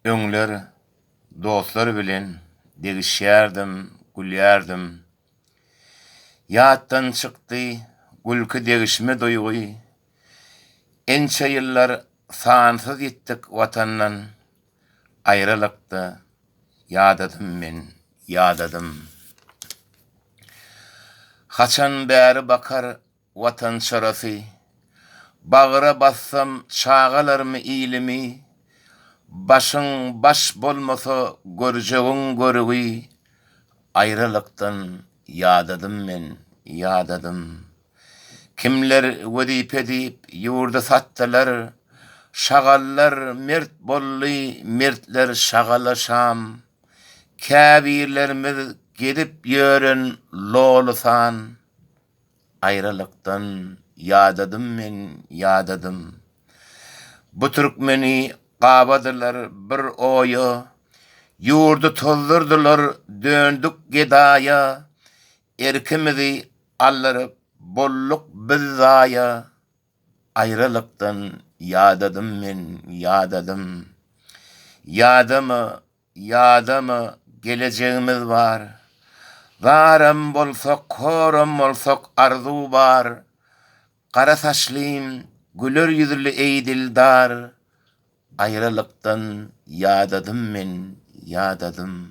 Öňler dostlar bilen degişýärdim, gülýärdim. Ýatdan çykdy gülki-degişme duýgy. Ençe ýyllar sansyz ýitdik Watandan. Aýralykda ýadadym men, ýadadym. Haçan bäri bakar Watan çyrasy. Bagra bassam çagalarymy ilimi, Başyň baş bolmasa görjegiň görügi, Aýralykdan ýadadym men, ýadadym. Kimler wezipe diýip ýurdy satdylar, Şagallar mert boldy, mertler şagala şam. Käbirlerimiz gezip ýören loly san. Aýralykdan ýadadym men, ýadadym. Bu türkmeni gabadylar bir oýa, Ýurdy tozdurdylar, döndük gedaýa, Erkimizi aldyryp, bolduk biz zaýa. Aýralykdan ýadadym men, ýadadym. Ýadama, Ýadama gelejegimiz bar. Zaram bolsak, koram bolsak arzuw bar. Gara saçlym, güler ýüzli eý dildar, Aýralykdan ýadadym men, ýadadym.